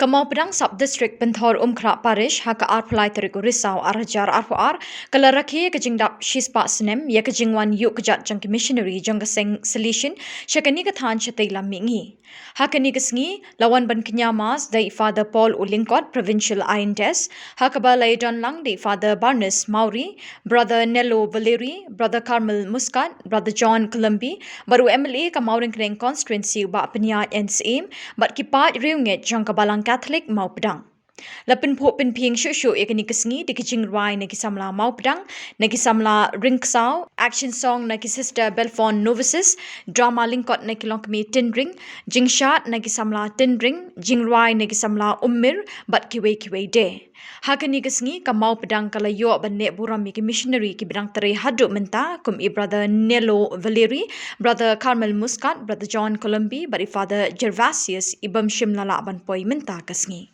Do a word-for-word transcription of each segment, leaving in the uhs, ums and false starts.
Ka Mawpdang Sub District Pynthorumkhrah Parish ha ka arphew lai tarik u Risaw ar hajar arphew ar ka la rakhe ïa ka jingdap shispah snem ïa ka jingwan ïuh kjat jong ki missionary jong ka seng Salesian sha kane ka thaiñ shatei lam mihngi. Ha kane ka sngi la wan ban kñia Mass da i Father Paul u Lyngkot, Provincial Intendant, ha kaba la ïadon lang da i Father Barnes Mawrie, Brother Nello Valeri, Brother Carmel Muscat, Brother John Columbi, bad u M L A ka Mawryngkneng Constituency u Bah Pynïaid N Syiem, bad ki paid riewngeit jong ka Balang Katholik Mawpdang. La pynphuh pynphieng shuh shuh ïa kane ka sngi da ki jingrwai na ki samla Mawpdang, na ki samla Ryngksaw, action song na ki Sister Belfon Novices, drama lyngkot na ki longkmie Tynring, jingshad na ki samla Tynring, jingrwai na ki samla Ummir, bad kiwei kiwei de. Ha kane ka sngi ka Mawpdang ka la ïoh ban leh burom ïa ki missionary kiba dang trei haduh mynta, kum i Brother Nello Valeri, Brother Carmel Muscat, Brother John Columbi, bad i Father Gervasius, ibym shym la lah ban poi mynta ka sngi.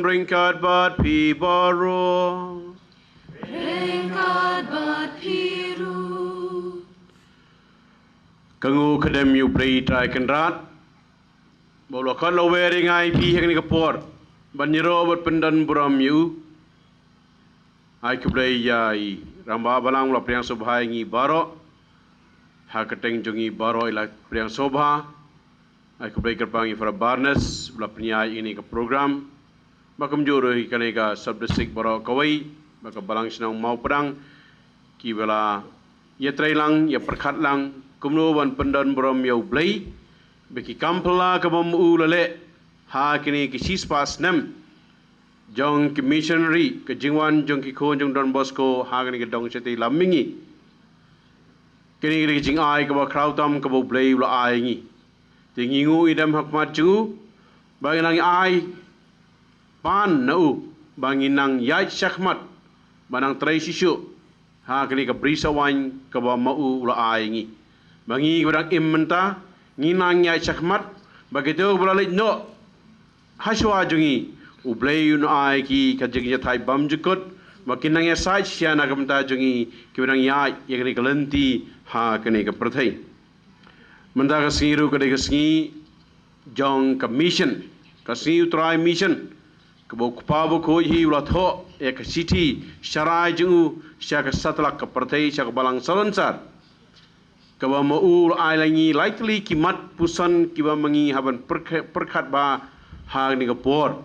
Ryngkat bad phi baroh. Ryngkat bad phi ruh. Ka nguh ka dem ïa U Blei Trai Kynrad ba u la khot la wer ïa ngi ïa phi ha kane ka por ban ïaroh bad pyndon burom ïa u. Ai khublei ïa i rangbah balang ba la pdiang sngewbha ïa ngi baroh. Ha ka kyrteng jong ngi baroh i la pdiang sngewbha. Ai khublei kyrpang ïa i Father Barnes ba la pynïaid ïa kane ka program. Ba kumjuh ruh ïa kane ka sub district baroh kawei, ba ka balang shnong Mawpdang, kiba la ïatrei lang, ïapyrkhat lang kumno ban pyndon burom ïa U Blei. Ba ki kam phylla kaba ma u la leh ha kine ki shispah snem jong ki missionary, ka jingwan jong ki khun jong Don Bosco ha kane ka dong shatei lam mihngi. Kine ki dei ki jingai kaba khraw tam kaba U Blei u la ai ngi. Te ngi nguh ïa dem ha khmat jong u ba ngi nang ai pan na u, ba ngi nang ïaid shakhmat, ba nang trei shisha ha kane ka bri sawaiñ kaba ma u u la ai ngi. Ba ngi kiba dang im mynta, ngi nang ïaid shakhmat, ba kito ba la leit noh hashwa jong ngi, U Blei un ai ki ka jingïathait bymjukut, ba kin nang ïasaid shisha na ka bynta jong ngi kiba dang ïaid ïa kane ka lynti ha kane ka pyrthei. Mynta ka sngi ruh ka dei ka sngi jong ka mission, ka sngi U Trai mission, kaba U Kpa bakhuid hi u la thoh ïa ka shithi sharai jong u sha ka satlak ka pyrthei, sha ka balang salonsar. Kaba ma u u la ai ïa ngi lai tylli ki mat puson kiba ma ngi hap ban pyrkh-, pyrkhat bha ha kane ka por.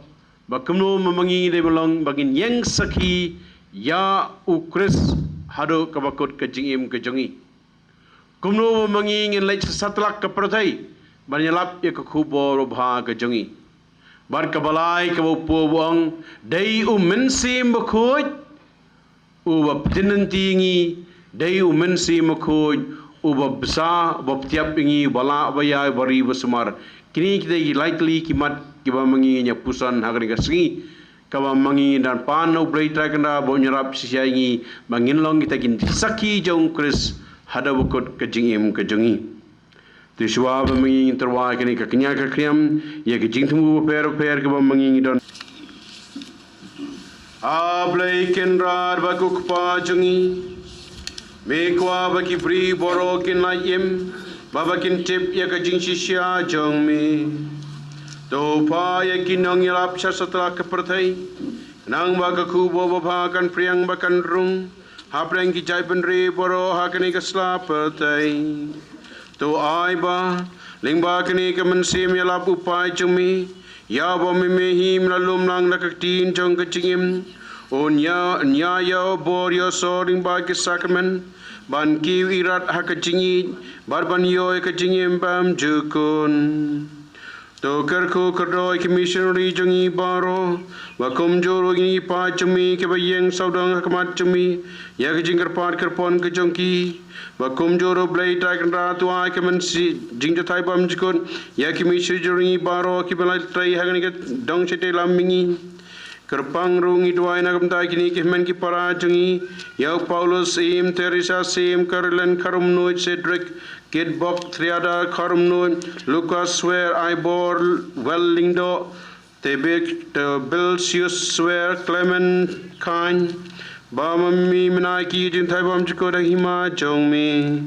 Ba kumno ma ngi dei ban long ba ngin ïeng sakhi ïa U Khrist haduh kaba kut ka jingim ka jong ngi. Kumno ma ngi ngin leit sha satlak ka pyrthei ban ïalap ïa ka khubor babha ka jong ngi. Bad kaba lai kaba u pyrshang, dei U Mynsiem Bakhuid uba pynjynti ngi, dei U Mynsiem Bakhuid uba bsa, uba pyntiap ïa ngi, uba lah, uba ïai, uba ri, uba sumar. Kine ki dei ki lai tylli ki mat kiba ma ngi ngin ïa puson ha kane ka sngi. Kaba ma ngi ngin don pan na U Blei Trai Kynrad ba un ïarap shisha ïa ngi ba ngin long kita ki sakhi jong U Khrist haduh ba kut ka jingim ka jong ngi. Te shuwa ba ma ngi ngin tyrwa kane ka kñia ka khriam ïa ka jingthmu bapher bapher kaba ma ngi ngi don. A Blei Kynrad bad ko Kpa jong ngi, me kwah ba ki briew baroh kin lait im bad ba kin tip ïa ka jingshisha jong me. To phah ïa ki nongïalap sha satlak ka pyrthei, khnang ba ka khubor babha kan phriang bad kan rung hapdeng ki jaitbynriew baroh ha kane ka sla pyrthei. To ai ba lyngba kane ka mynsiem ïalap u paid jong me, ïa uba me me hi me la lum lang da ka ktien jong ka jingim, un ïa, un ïa ïoh bor ïoh sor lyngba ki sakramen ban kiew ïarap ha ka jingïeit bad ban ïoh ïa ka jingim bymjukut. To kyrkhu kyrdoh ïa ki missionary jong ngi baroh, ba kumjuh ruh ïa ngi ki paid jong me kiba ïeng sawdong ha khmat jong me ïa ka jingkyrpad kyrpon ka jong ki. Ba kumjuh ruh Blei Trai Kynrad, to ai ka mynsiem jingjathait bymjukut ïa ki missionary jong ngi baroh kiba la trei ha kane ka dong shatei lam mihngi. Kyrpang ruh ngi duwai na ka bynta kine ki hynmen ki para jong ngi, ïa u Paulus Syiem, Teresa Syiem, Carolyn Kharumnuid, Cedric Kitbok, Triada Kharumnuid, Lucas Swer, Ivor Well Lyngdoh, Tebek, Tebelsius Swer, Clement Khan, ba ma me me ai ki jingjathait bymjukut ha ka hima jong me.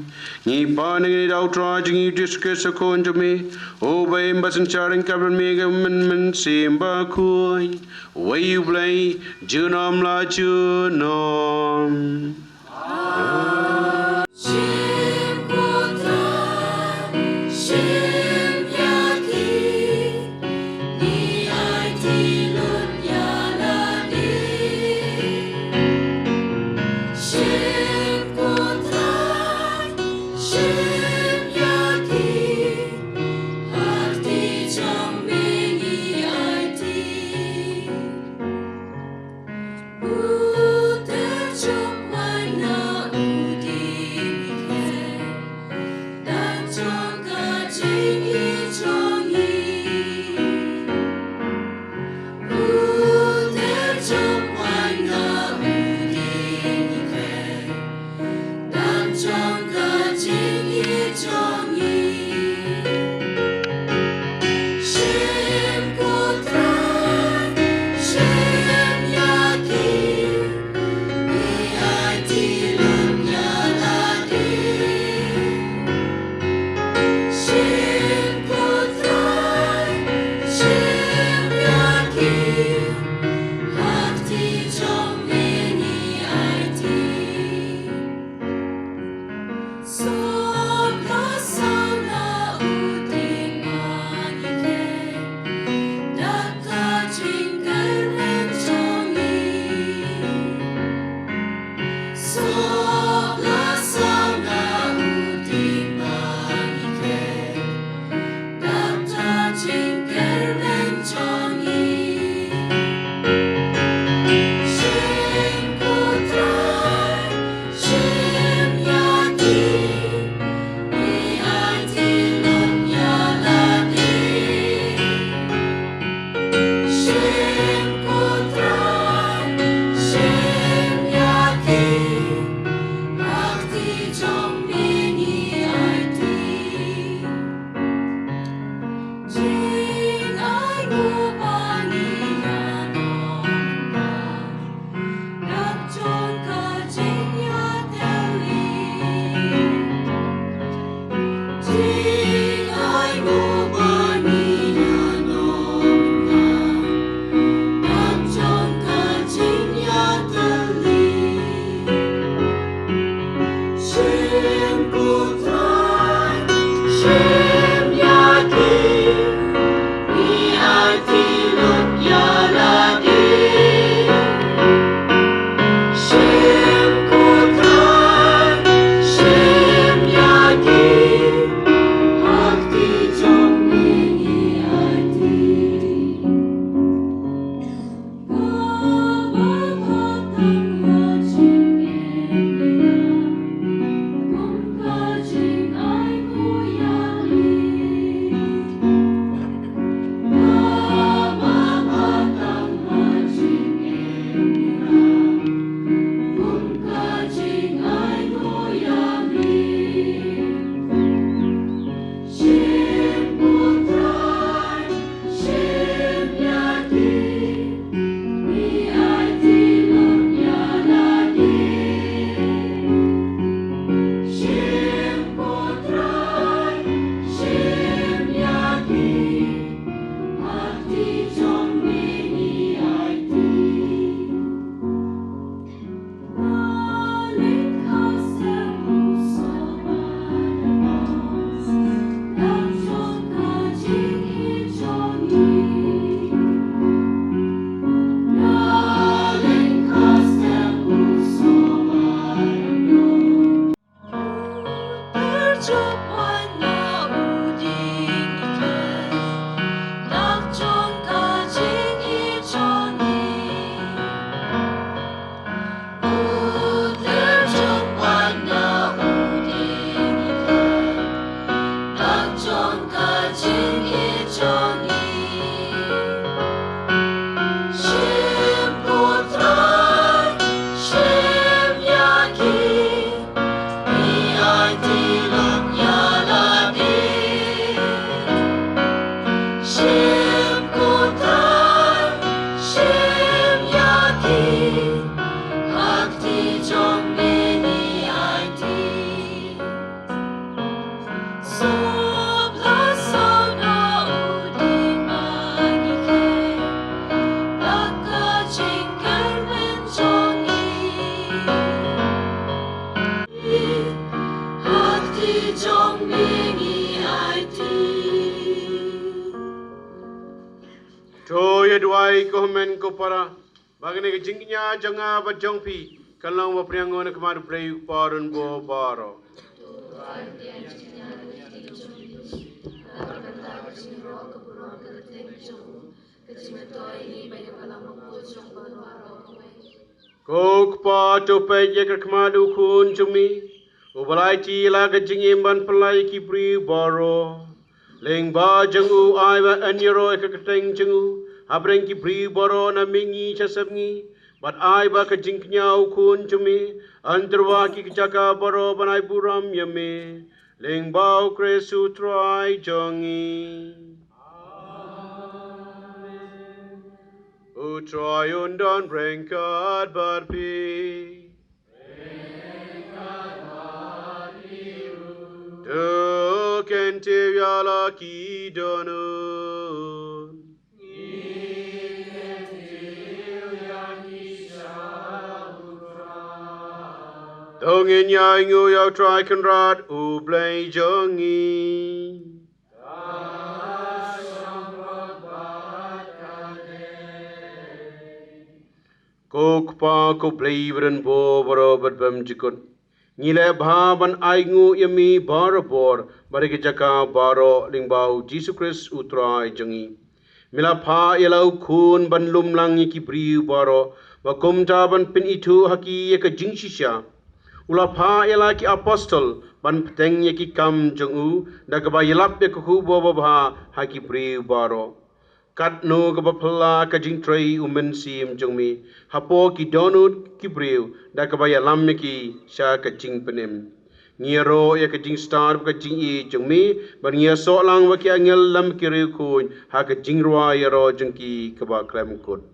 Ngi pan ngi da u Trai jong ngi Jisu Khrist u Khun jong me, uba im bad synshar ryngkat bad me, ka Mynsiem Bakhuid, uwei U Blei, junom la junom. To ïa duwai ko hynmen ko para, ba kane ka jingkñia jong nga bad jong phi kan long ba pdiang na khmat U Blei U Kpa Rongbor baroh. Ko Kpa, to peit ïa ka khmat U Khun jong me, uba la aiti la ka jingim ban pynlait ïa ki briew baroh. Lyngba jong u ai ba yn ïaroh ïa ka kyrteng jong u hapdeng ki briew baroh na mihngi sha sepngi, bad ai ba ka jingkñia U Khun jong me yn tyrwa ki jaka baroh ban ai burom ïa me. Lyngba U Khrist U Trai jong ngi. U Trai un don ryngkat bad phi. To kyntiew ïa la ki dohnud. To ngin ïainguh ïa U Trai Kynrad U Blei jong ngi. Ko Kpa, ko Blei ba don bor baroh bad bymjukut, ngi leh bha ban ainguh ïa me barabor bad ïa ki jaka baroh lyngba U Jisu Khrist U Trai jong ngi. Me la phah ïa la u Khun ban lum lang ïa ki briew baroh, ba kumta ban pynithuh ha ki ïa ka jingshisha. U la phah ïa la ki apostol ban bteng ïa ki kam jong u, da kaba ïalap ïa ka khubor babha ha ki briew baroh. Katno kaba phylla ka jingtrei U Mynsiem jong me hapoh ki dohnud ki briew, da kaba ïalam ïa ki sha ka jingpynim. Ngi ïaroh ïa ka jingstad bad ka jingïeit jong me, bad ngi ïasoh lang ba ki angel lem ki riewkhuid ha ka jingrwai ïaroh jong ki kaba khlem kut.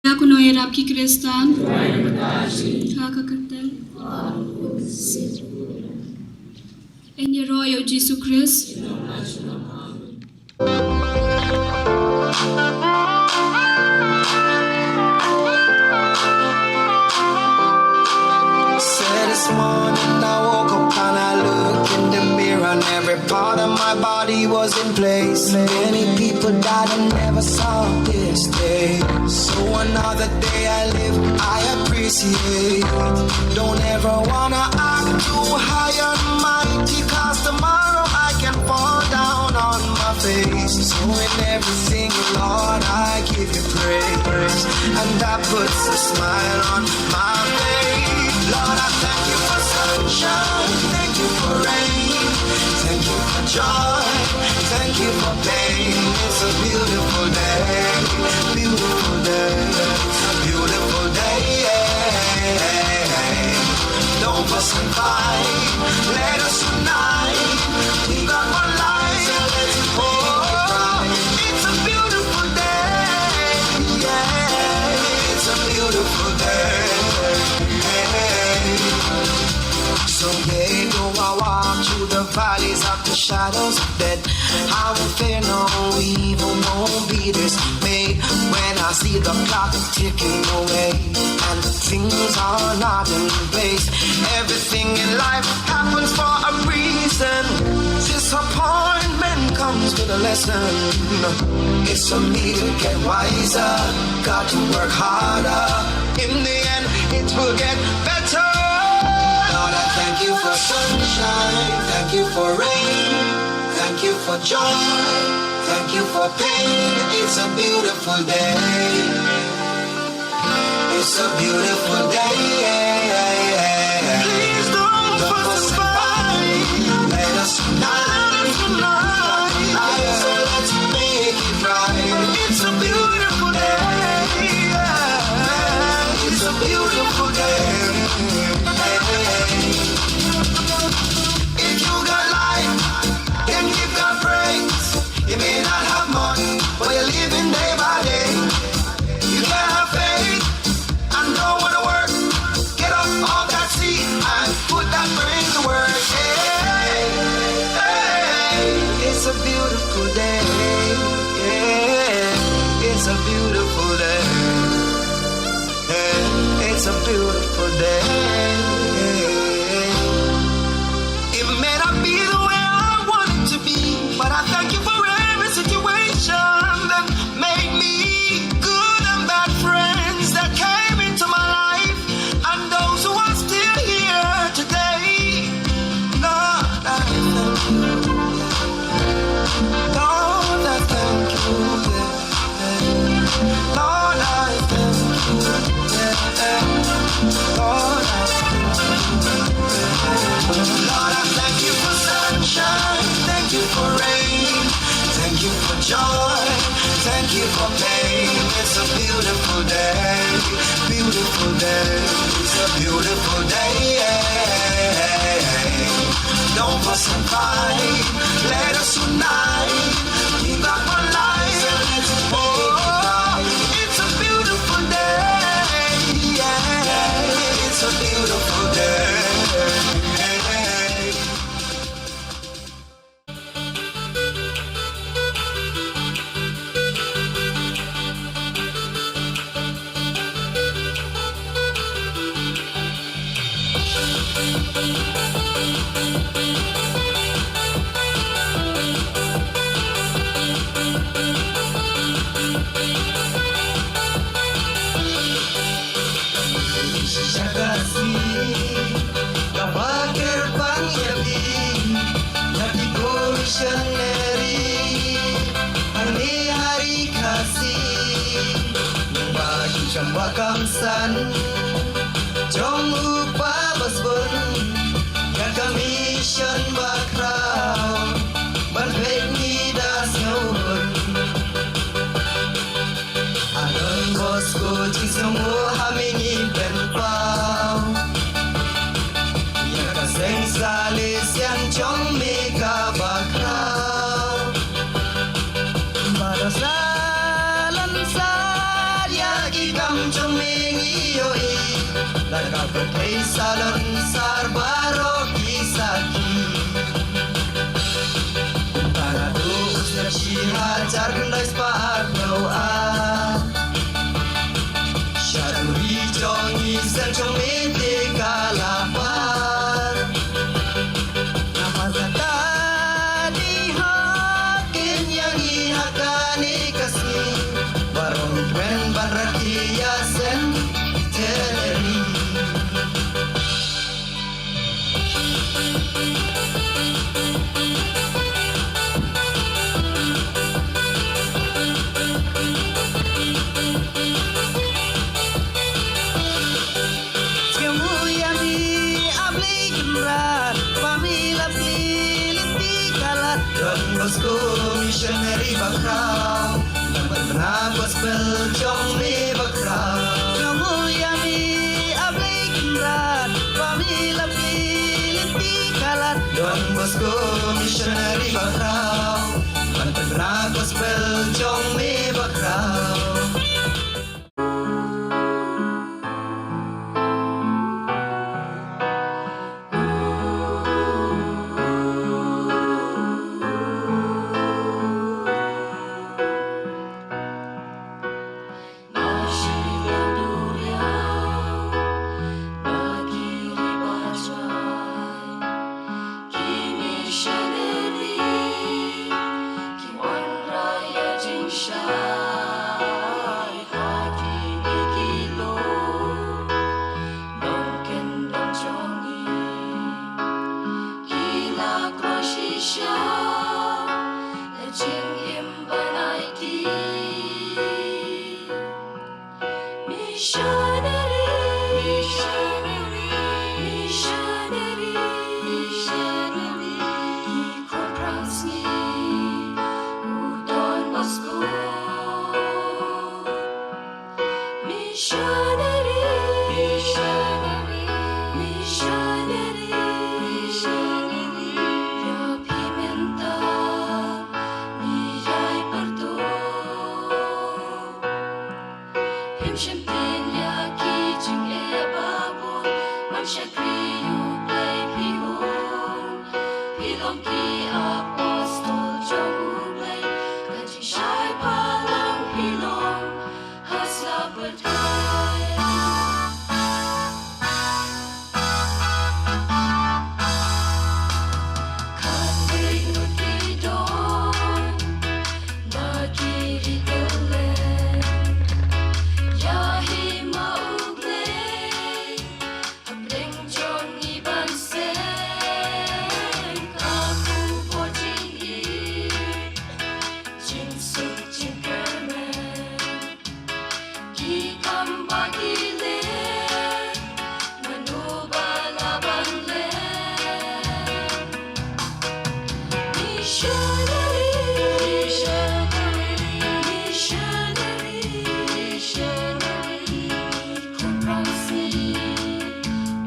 Ïa kano ïarap ki Khristan ha ka kyrteng. Ngin ïaroh ïa U Jisu Khrist. Said this morning I woke up and I look in the mirror and every part of my body was in place. Many people died and never saw this day. So another day I live, I appreciate. Don't ever wanna act too high and mighty, 'cause tomorrow I can fall down on my face. So in everything, Lord, I give you praise, and that puts a smile on my face. Lord, I thank you for sunshine, thank you for rain, thank you for joy, thank you for pain. It's a beautiful day, beautiful day, beautiful day. Don't fuss and fight, let us unite. We got one life, so let's, oh, it's a beautiful day. Yeah, it's a beautiful day. So yea, though I walk through the valleys of the shadows of death, I will fear no evil, no be dismayed. See the clock ticking away, and things are not in place. Everything in life happens for a reason. Disappointment comes with a lesson. It's for me to get wiser, got to work harder. In the end, it will get better. Lord, I thank you for sunshine, thank you for rain, thank you for joy, thank you for pain. It's a beautiful day. It's a beautiful day. Please don't pass us by. Let us unite. Let us unite. So let's make it right. It's a beautiful day. It's a beautiful day. If you got life, then give God praise. You may not have much, but you're living day by day. You gotta have faith and don't wanna work. Get up off that seat and put that brain to work. Hey, hey, it's a beautiful day. Yeah, it's a beautiful day. Hey, it's a beautiful day. It may not be the way I want it to be, but I thank you for every situation that made me good and bad friends that came into my life and those who are still here today. Lord, I thank you. Lord, I thank you. Lord, I thank you. Lord, I thank you. Lord, I thank you for sunshine. Thank you for rain. Thank you for joy. Thank you for pain. It's a beautiful day. Beautiful day. It's a beautiful day. Don't pass us by. Let us unite. We got one life. Oh, it's a beautiful day. Yeah, it's a beautiful day. Sha ka sngi kaba kyrpang ïa phi, ïa ki missionary hangne ha ri Khasi, ba ki kam ba kam san jong u Kpa Basbun, ïa ka mission bakhraw ban peit ngi da sngewhun. A Don Bosco jingsngewnguh ha me ngi pynpaw, ïa ka seng Salesian jong me kaba khraw. Bad sa lynti sa ïa ki kam jong me ngi ïohi, la ka pyrthei sa lynti sa baroh ki sakhi. Tang haduh u snem shi hajar khyndai spah arphew ar, sha duri jong ngi seng jong me te ka la par. Namar kata dei hok ïa ngi ha kane ka sngi, baroh kren ban rakhe ïa Centenary. Sngewbha ïa me, A Blei Kynrad, ba me la plie lynti ka lad. Don Bosco missionary bakhraw, nang pynbna gospel jong me bakhraw. Sngewbha ïa me, A Blei Kynrad, ba me la plie lynti ka lad. Don Bosco missionary bakhraw, nang pynbna gospel jong me bakhraw. Missionary, missionary, missionary, ki khun prang sngi, u Don Bosco. Missionary, missionary, missionary, missionary, ïa phi mynta ngi ïai pyrtuh. Phim shym tin ïa ki jingeh ba bun, ban shakri ïa U Blei phi hun. Phi long ki apostol jong U Blei, ka jingshai balang phi long, ha sla pyrthei. Khatwei ngut ki don, na ki ri kylleng, ïa hi ma U Blei, hapdeng jong ngi ban seng, ka khubor jingïeit, jingsuk jingkyrmen. Ki kam ba ki leh, mano ba lah ban leh. Missionary, missionary, missionary, missionary. Khun prang sngi,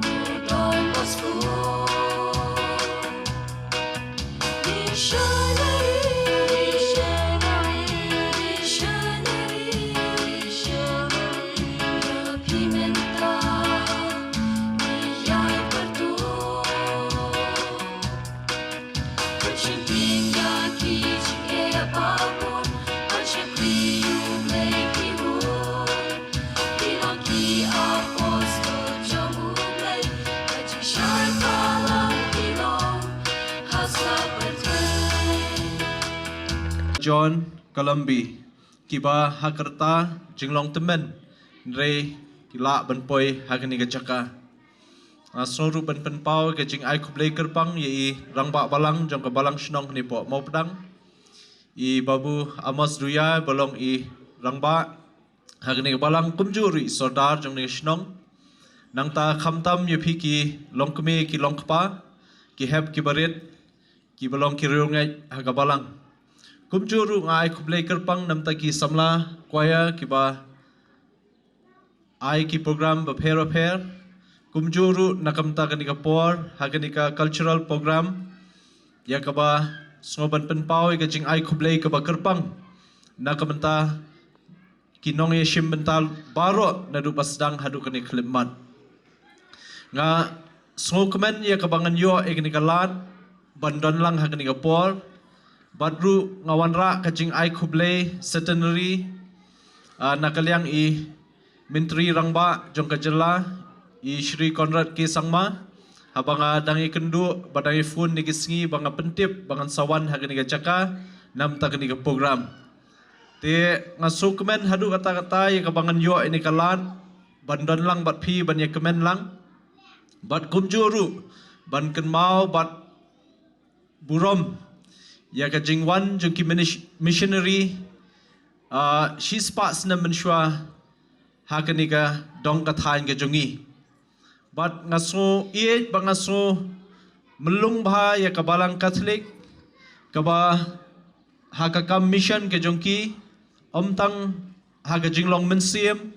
u Don Bosco. Missionary, missionary, missionary, ïa phi mynta ngi ïai pyrtuh. Pynshim pynïaid ki jingeh ba bun, pynshakri ïa U Blei phi hun. Phi long ki apostol jong U Blei, ka jingshai balang phi long, ha sla pyrthei. John Kalambie, kiba ha ka rta jinglong tymmen, hynrei ki lah ban poi ha kane ka jaka. Nga sngew ruh ban pynpaw ka jingai khublei kyrpang ïa i rangbah balang jong ka balang shnong hangne hapoh Mawpdang, i Babu Amos Duya, ba long i rangbah ha kane ka balang, kumjuh ruh i sordar jong kane ka shnong. Nangta khamtam ïa phi ki longkmie ki longkpa, ki hep ki barit, kiba long ki riewngeit ha ka balang. Kumjuh ruh nga ai khublei kyrpang na ka bynta ki samla choir kiba ai ki program bapher bapher. Kumjuh ruh na ka bynta kane ka por, ha kane ka cultural program, ïa kaba sngew ban pynpaw ïa ka jingai khublei kaba kyrpang na ka bynta ki nongïashim bynta baroh, naduh ba sdang haduh kane ka khyllipmat. Nga sngewkmen ïa kaba ngan ïoh ïa kane ka lad ban don lang ha kane ka por. Bad ruh nga wanrah ka jingai khublei centenary, ah, na ka liang i Myntri Rangbah jong ka jylla, i Shri Conrad K Sangma, haba nga dang ïakynduh bad dang ïaphone ïa ki sngi ba nga pyntip ba ngan sa wan ha kane ka jaka na ka bynta kane ka program. Te nga sngewkmen haduh katta katta ïa kaba ngan ïoh ïa kane ka lad ban don lang bad phi, ban ïakmen lang. Bad kumjuh ruh ban kynmaw bad burom ïa ka jingwan jong ki minis-, missionary, ah, shispah snem mynshuwa ha kane ka dong ka thaiñ ka jong ngi. Bad nga sngew ïeit bad nga sngew mlung bha ïa ka Balang Katholik, kaba ha ka kam mission ka jong ki, ym tang ha ka jinglong mynsiem,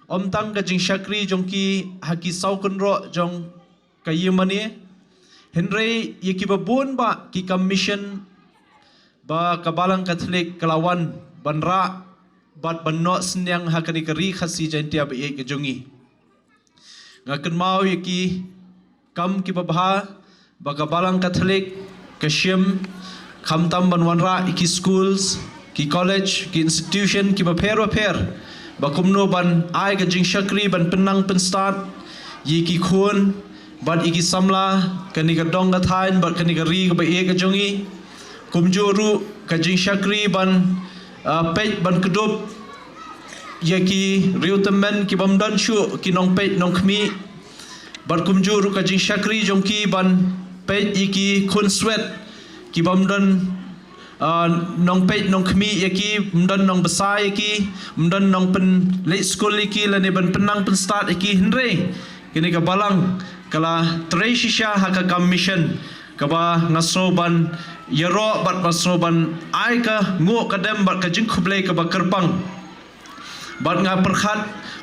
ym tang ka jingshakri jong ki ha ki saw kynroh jong ka ïingmane, hynrei ïa kiba bun bah ki kam mission ba ka Balang Katholik ka la wan ban rah bad ban noh synñiang ha kane ka ri Khasi Jaiñtia ba ïeit ka jong ngi. Nga kynmaw ïa ki kam kiba bha ba ka Balang Katholik ka shim, khamtam ban wanrah ïa ki schools, ki college, ki institution kiba pher bapher, ba kumno ban ai ka jingshakri ban pynnang pynstad ïa ki khun bad ïa ki samla kane ka dong ka thaiñ bad kane ka ri kaba ïeit ka jong ngi. Kumjuh ruh ka jingshakri ban, ah, peit ban kdup ïa ki riewtymmen kibym don shuh ki nongpeit nongkhmih. Bad kumjuh ruh ka jingshakri jong ki ban peit ïa ki khun swet kibym don, ah, nongpeit nongkhmih ïa ki, ym don nongbsa ïa ki, ym don nongpynleit skul ïa ki, lane ban pynnang pynstad ïa ki, hynrei kane ka balang ka la trei shisha ha ka kam mission, kaba nga sngew ban ïaroh bad nga sngew ban ai ka nguh ka dem bad ka jingkhublei kaba kyrpang. Bad nga pyrkhat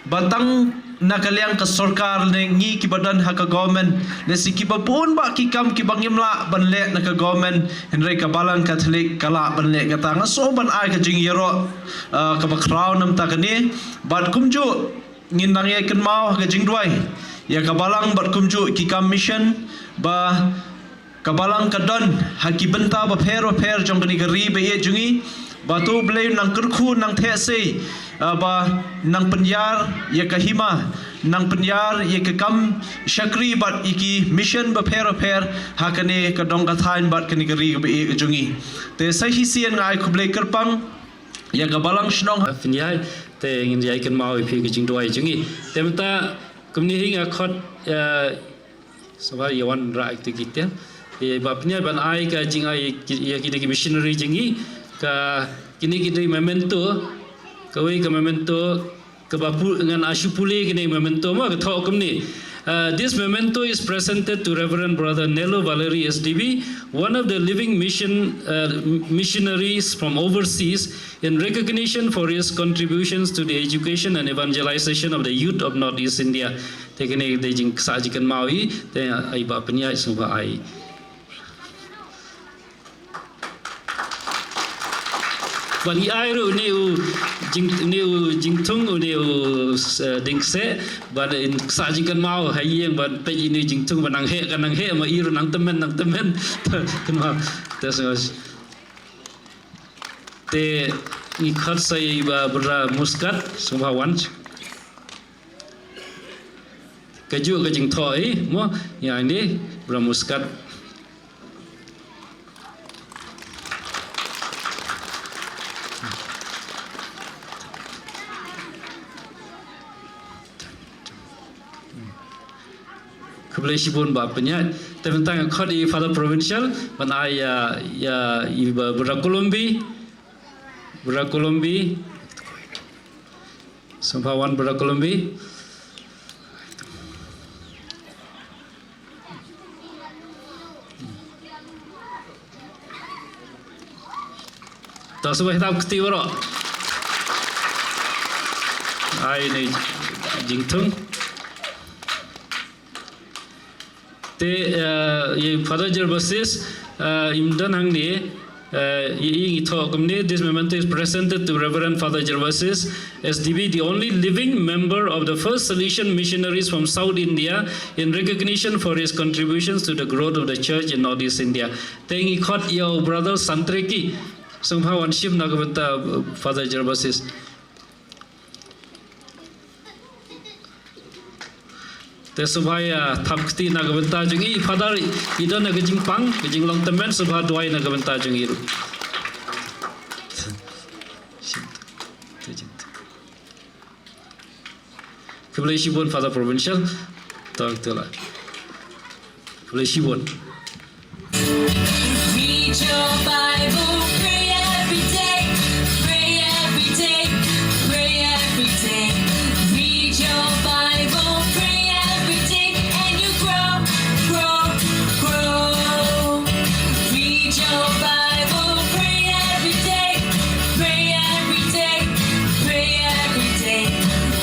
ba tang na ka liang ka sorkar ne ngi kiba don ha ka government, ne shi kiba bun bah ki kam kiba ngim lah ban leh na ka government, hynrei ka balang Katholik ka lah ban leh kata. Nga sngew ban ai ka jingïaroh, ah, kaba khraw namar kane. Bad kumjuh ngin nang ïai kynmaw ha ka jingduwai ïa ka balang bad kumjuh ki kam mission ba ka balang ka don ha ki bynta bapher bapher jong kane ka ri ba ïeit jong ngi, ba to Blei nang kyrkhu nang theh sei, ah, ba nang pynïar ïa ka hima, nang pynïar ïa ka kam shakri bad ïa ki mission bapher bapher ha kane ka dong ka thaiñ bad kane ka ri ba ïeit jong ngi. Te sa shisien nga ai khublei kyrpang ïa ka balang shnong. Pynïaid, te ngin ïai kynmaw ïa phi ka jingduwai jong ngi. Te mynta kumne hi nga khot, eh, sngewbha ïa wan rah ïa kita ki tiar. Ïa ba pynïaid ban ai ka jingai ïa kine ki missionary jong ngi, ka kine ki dei memento, kawei ka memento kaba pu-, ngan ai shu pule kine memento ma ka thoh kumne. Uh, this memento is presented to Reverend Brother Nelo Valery S D B, one of the living mission, uh, missionaries from overseas, in recognition for his contributions to the education and evangelization of the youth of Northeast India. Te kine dei jing, sa jingkynmaw i, te ai ba pynïaid sngewbha ai. Ban i ai ruh une u jing, une u jingthung, une u, eh, dieng kseh, ban in sa jingkynmaw ha ïing, ban peit une u jingthung, ban nang heh, kan nang heh, ma i ruh nang tymmen, nang tymmen. Kynmaw. Te sngewbha. Te ngi khot sa ïa i Bah Bra Muscat, sngewbha wan. Kajuh ka jingthoh i, mo, ïa ini, Bra Muscat. Khublei shibun Bah Pynïaid. Te mynta nga khot i Father Provincial, ban ai ïa, ïa, i Bah Bra Kolombi. Bra Kolombi. Sngewbha wan Bra Kolombi. To sngewbha thap kti baroh. Ai ni jingthung. Te, eh, ïa Father Gervasis, eh, im don hangne, eh, ïa i ngi thoh kumne, this memento is presented to Reverend Father Gervasis, S D B, the only living member of the first Salesian missionaries from South India, in recognition for his contributions to the growth of the church in Northeast India. Te ngi khot ïa u Brother Santreki, sngewbha wan shim na ka bynta, uh, Father Gervasis. Te sngewbha ïa thap kti na ka bynta jong i, Father, i don na ka jingpang, ka jinglong tymmen, sngewbha duwai na ka bynta jong i ruh. Khublei shibun Father Provincial. Tang tela. Khublei shibun. Read your Bible, pray every day, pray every day, pray every day. Read your Bible, pray every day, and you grow, grow, grow. Read your Bible, pray every day, pray every day, pray every day.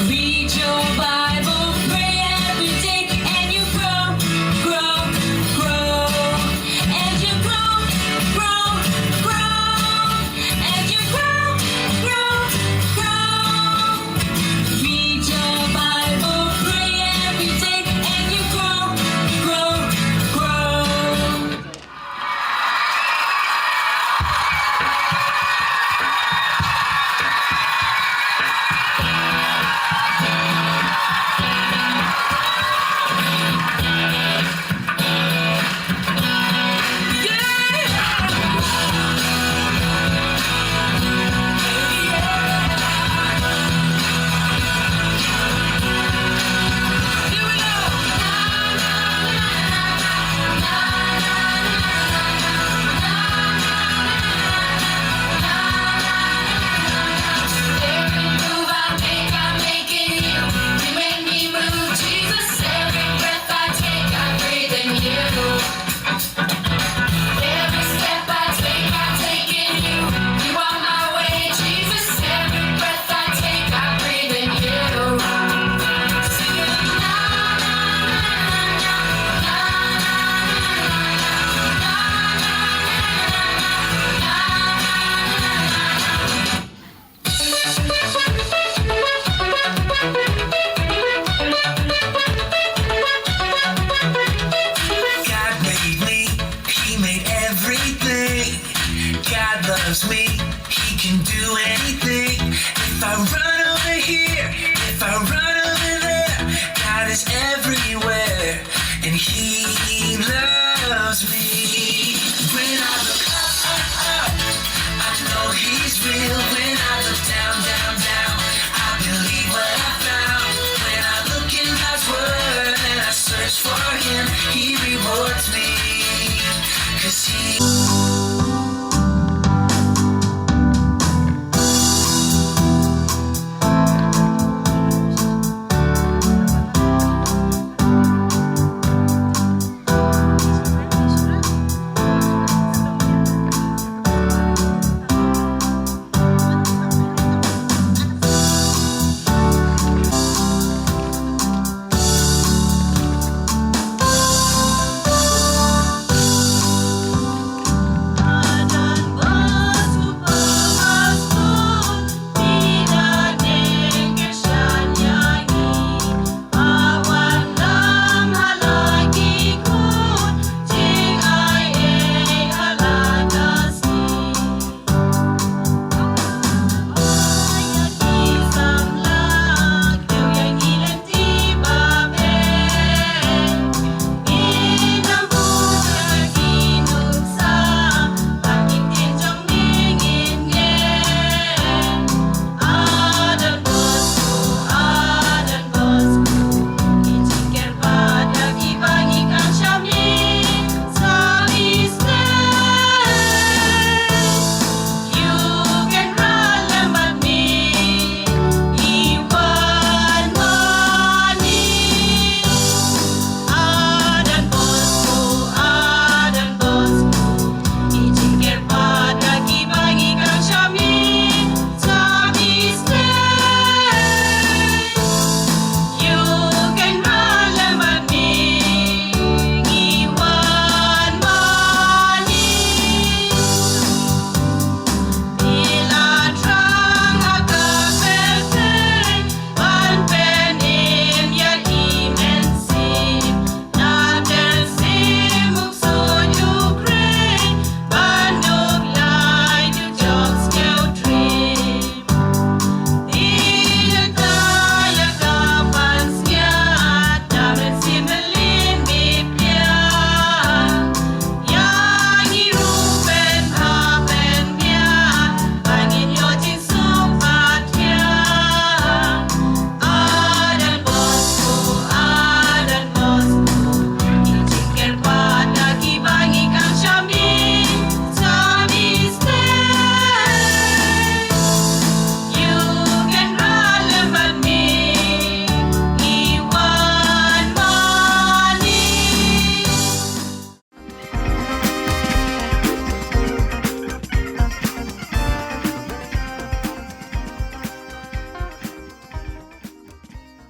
Read your Bible, pray every day, and you grow, grow, grow. And you grow, grow, grow.